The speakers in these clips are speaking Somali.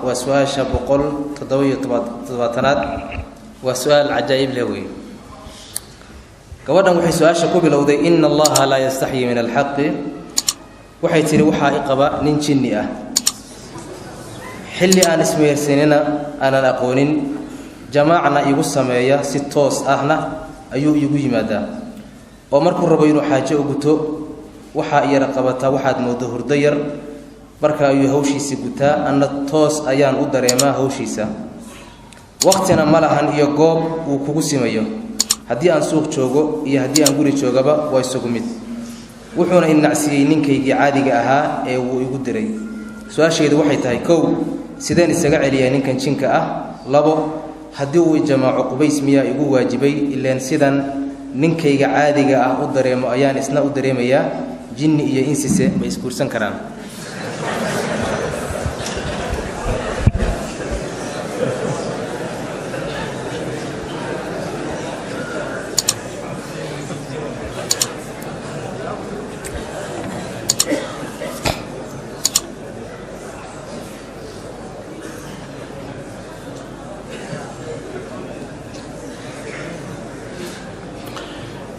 Waa su-aasha 177aad. Waa su-aal cajaa'ib leh wey. Gabadhan waxay su-aasha ku bilowday "Ina Allaha laa yastaxyi min alxaqi". Waxay tidhi: "Waxaa i qaba nin jinni ah, xilli aan ismehersanina aanan aqoonin, jamaacna igu sameeya, si toos ahna ayuu iigu yimaadaa, oo markuu rabo inuu xaajo u guto waxaa iyara qabataa waxaad mooddo hurdo yar, marka ayuu hawshiisa gutaa, anna toos ayaan u dareemaa hawshiisa. Waqtina ma lahan iyo goob uu kugu simayo. Haddii aan suuq joogo iyo haddii aan guri joogaba waa isugu mid. Wuxuuna inacsiiyey ninkaygii caadiga ahaa ee wuu igu diray. Su-aashaydu waxay tahay: kow, sideen isaga celiyaa ninkan jinka ah? Labo, haddii uu jamaaco, qubays miyaa igu waajibay? Ileen sidan ninkayga caadiga ah u dareemo ayaan isna u dareemayaa. Jinni iyo insise ma isguursan karaan?"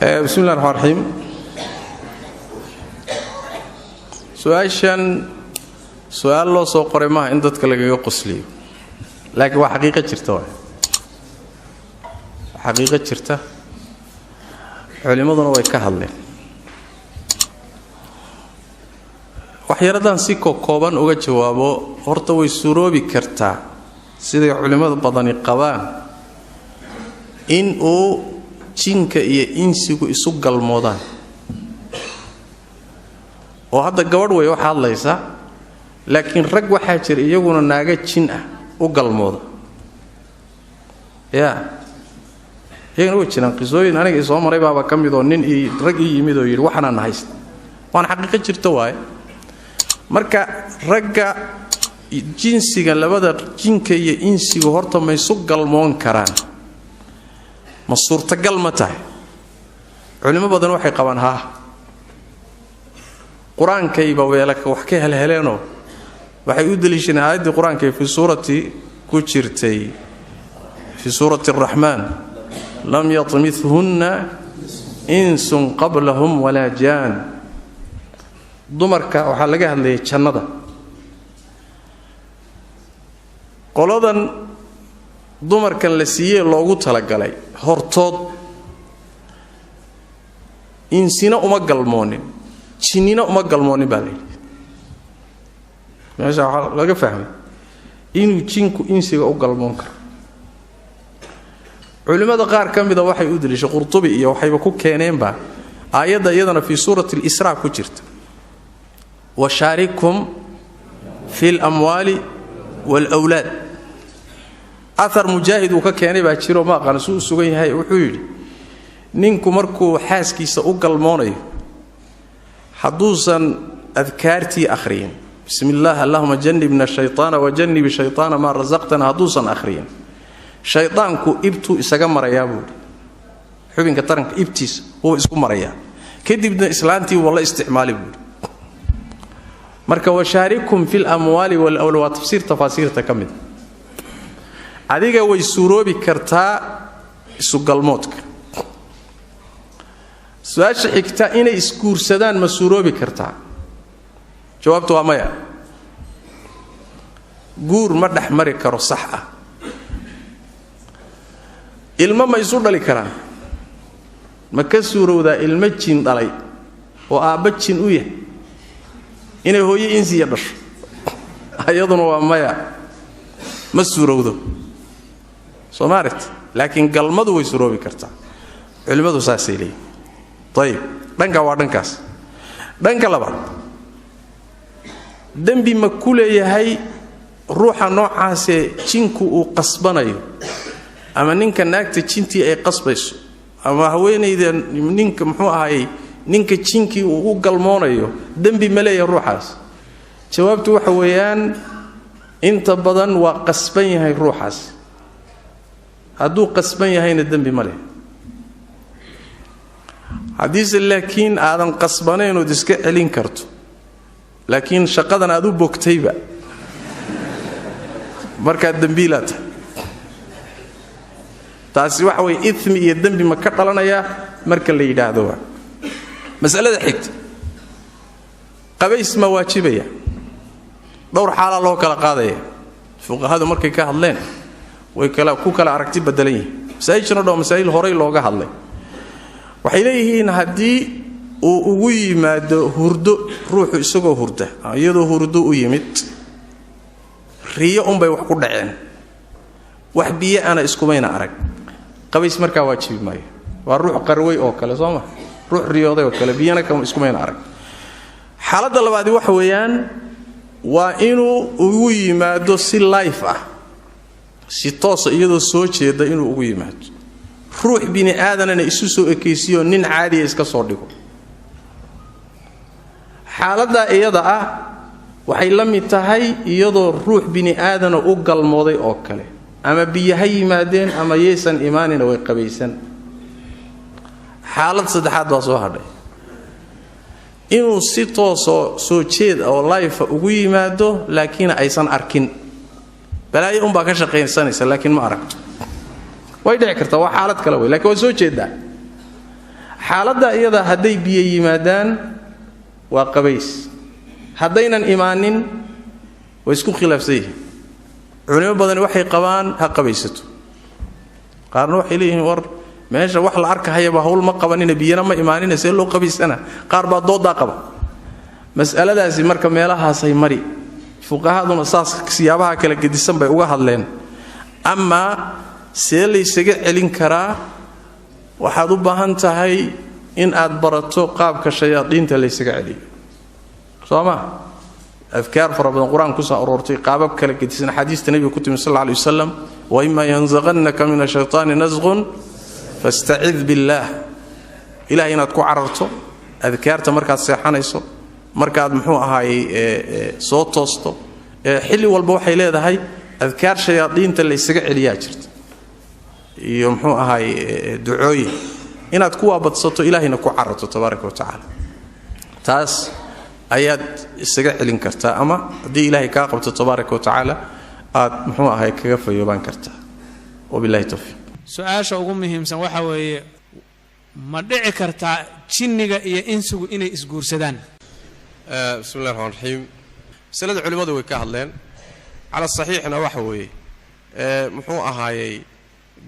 Bismi llah raxmaan raxiim. Su-aashan su-aal loo soo qoray maaha in dadka lagaga qosliyo, laakiin waa xaqiiqo jirta, waay xaqiiqo jirta, culimmaduna way ka hadleen. Waxyaradaan si kokooban uga jawaabo. Horta way suuroobi kartaa, siday culimmada badani qabaan, in uu jinka iyo insigu isu galmoodaan. Oo hadda gabadh way wax hadlaysa, laakiin rag waxaa jira iyaguna naaga jin ah u galmooda. Yaa iyagana way jiraan. Qisooyin aniga isoo maray baaba ka midoo nin ii rag ii yimid oo yidhi waxaanaan haysta, waana xaqiiqo jirta waaye. Marka ragga jinsiga, labada jinka iyo insigu, horta ma isu galmoon karaan? Ma suurtagal ma tahay? Culimo badan waxay qabaan haa. Qur-aankayba weelaka wax ka helheleenoo waxay u deliishadeen aayaddii qur-aanka ee fii suurati ku jirtay, fii suurati araxmaan: "Lam yatmithunna insun qablahum walaa jaan". Dumarka waxaa laga hadlayay jannada. Qoladan dumarkan la siiyey loogu talagalay hortood insina uma galmoonin, jinnina uma galmoonin baa layidhi. Meesha waxaa laga fahmay inuu jinku insiga u galmoon karo. Culimmada qaar ka mida waxay u deliishay, Qurtubi iyo waxayba ku keeneenba aayadda iyadana fii suurati alisraa ku jirta: "Washaarikhum fi lamwaali waalwlaad". Ahar Mujaahid uu ka keenay baa jiroo, ma aqaana suu u sugan yahay. Wuxuu yidhi ninku markuu xaaskiisa u galmoonayo, hadduusan adkaartii akhriyin, "Bismi illaah, allahuma janibna shaytaana wajanib shaytaana maa rasaqtana", hadduusan akhriyin, shaydaanku ibtuu isaga marayaa buuhi, xubinka taranka ibtiisa wuu isku marayaa, kadibna islaantii wuu la isticmaali buuhi. Marka "washaarikum fi lamwaali walawla" waa tafsiir tafaasiirta ka mida. Adiga way suuroobi kartaa isugalmoodka. Su-aasha xigta: inay isguursadaan ma suuroobi kartaa? Jawaabtu waa maya. Guur ma dhex mari karo sax ah. Ilmo ma isu dhali karaan? Ma ka suurowdaa ilmo jin dhalay oo aabba jin u yahay inay hooyo insiya dhasho? Iyaduna waa maya, ma suurowdo. Soo ma aragti? Laakiin galmadu way suroobi kartaa, culimmadu saasay leeyihin. Ayib, dhanka waa dhankaas. Dhanka labaad, dembi ma ku leeyahay ruuxa noocaasee jinku uu qasbanayo, ama ninka naagta jintii ay qasbayso, ama haweenayda ninka, muxuu ahaayey, ninka jinkii uu u galmoonayo? Dembi ma leeyahay ruuxaas? Jawaabtu waxa weeyaan, inta badan waa qasban yahay ruuxaas. Hadduu qasban yahayna dembi ma leh. Haddiise laakiin aadan qasbanayn ood iska celin karto, laakiin shaqadan aad u bogtayba Markaa dembiilaa tahay. Taasi waxa weye imi iyo dembi ma ka dhalanayaa marka la yidhaahdo. Waa masalada xigta. Qabays ma waajibaya? Dhowr xaalaa loo kala qaadaya. Fuqahadu markay ka hadleen way ku kala aragti badelan yihiin. Masaa'ijtan o dhan masaa'il horay looga hadlay. Waxay leeyihiin haddii uu ugu yimaado hurdo ruuxu, isagoo hurda, iyadoo hurdo u yimid, riyo unbay wax ku dhaceen, wax biyo ana iskumayna arag, qabays markaa waajibi maayo. Waa ruux qarwey oo kale, soo ma? Ruux riyooday oo kale, biyana iskumayna arag. Xaaladda labaadi waxa weeyaan waa inuu ugu yimaado si life ah, si toosa, iyadoo soo jeeda inuu ugu yimaado, ruux bini aadanana isu soo ekaysiyo, nin caadiya iska soo dhigo. Xaaladdaa iyada ah waxay la mid tahay iyadoo ruux bini aadana u galmooday oo kale. Ama biyo ha yimaadeen ama yaysan imaanina, way qabaysan. Xaalad saddexaad baa soo hadhay: inuu si toosoo soo jeed oo life ugu yimaado, laakiin aysan arkin. Balaayo unbaa ka shaqaysanaysa, laakiin ma aragto. Way dhici kartaa, waa xaalad kale wey, lakiin waa soo jeedaa. Xaaladda iyada hadday biyo yimaadaan waa qabays, haddaynan imaanin way isku khilaafsan yihiin. Culimo badani waxay qabaan ha qabaysato. Qaarna waxay leeyihiin war meesha wax la arkahayaba hawl ma qabanina, biyana ma imaanina, see loo qabaysana? Qaar baa doodaa qaba. Mas'aladaasi marka meelahaasay mari. Fuqahaduna saas siyaabaha kala gedisan bay uga hadleen. Amaa see laysaga celin karaa? Waxaad u baahan tahay in aad barato qaabka shayaadiinta laysaga celiyo, soo ma? Adkaar fara badan qur-aan kusoo aroortay, qaabab kala gedisan axaadiista nebiga ku timi sal alla alay wasalam. Waima yanzaqannaka min ashaytaani nasqun fastacid billaah. Ilahay inaad ku cararto, adkaarta markaad seexanayso, markaad muxuu ahaayey soo toosto, xilli walba waxay leedahay adkaar shayaadiinta laysaga celiyaa jirta, iyo muxuu ahaayey ducooyin inaad ku waabadsato, ilaahayna ku cararto tabaaraka wa tacaala. Taas ayaad isaga celin kartaa, ama haddii ilaahay kaa qabto tabaaraka wa tacaala aad muxuu ahay kaga fayoobaan kartaa. Wabillahi towfiiq. Su-aasha ugu muhiimsan waxa weeye: ma dhici kartaa jinniga iyo insigu inay isguursadaan? Bismi llahi raxmaan raxiim. Masalada culimmadu way ka hadleen. Cala saxiixna waxa weeye muxuu ahaayey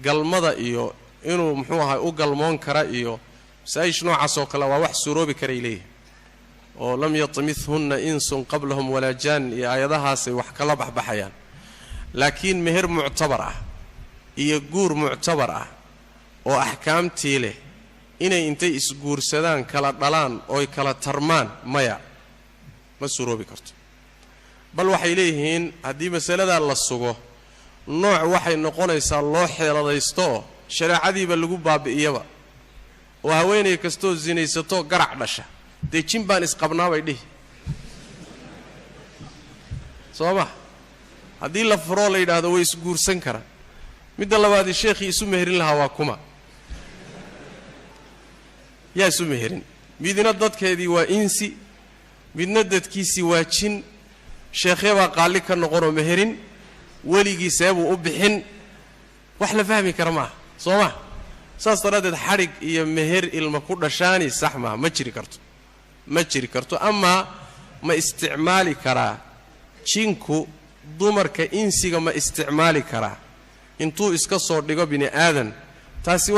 galmada iyo inuu muxuu ahaay u galmoon kara iyo masaa-ish noocaas oo kale waa wax suuroobi karay leeyihin, oo lam yatmithunna insun qablahum walaa jaan iyo aayadahaasay wax kala baxbaxayaan. Laakiin meher muctabar ah iyo guur muctabar ah oo axkaamtii leh inay intay isguursadaan kala dhalaan ooy kala tarmaan, maya, ma suuroobi karto. Bal waxay leeyihiin haddii masaladaa la sugo, nooc waxay noqonaysaa loo xeeladaysto oo shareecadiiba lagu baabi'iyaba, oo haweenay kastoo sinaysatoo garac dhasha, dee jin baan isqabnaabay dhihi, soo ma? Haddii la furoo la yidhaahdo way isguursan karaan. Midda labaadii, sheekhii isu meherin lahaa waa kuma? Yaa isu meherin? Midna dadkeedii waa insi, midna dadkiisii waa jin. Sheekhee baa qaalli ka noqonoo meherin? Weligii seebuu u bixin? Wax la fahmi kara maaha, soo ma? Saas daraaddeed xadhig iyo meher ilma ku dhashaani sax maaha, ma jiri karto, ma jiri karto. Amaa ma isticmaali karaa jinku dumarka insiga? Ma isticmaali karaa intuu iska soo dhigo bini aadan? Taasi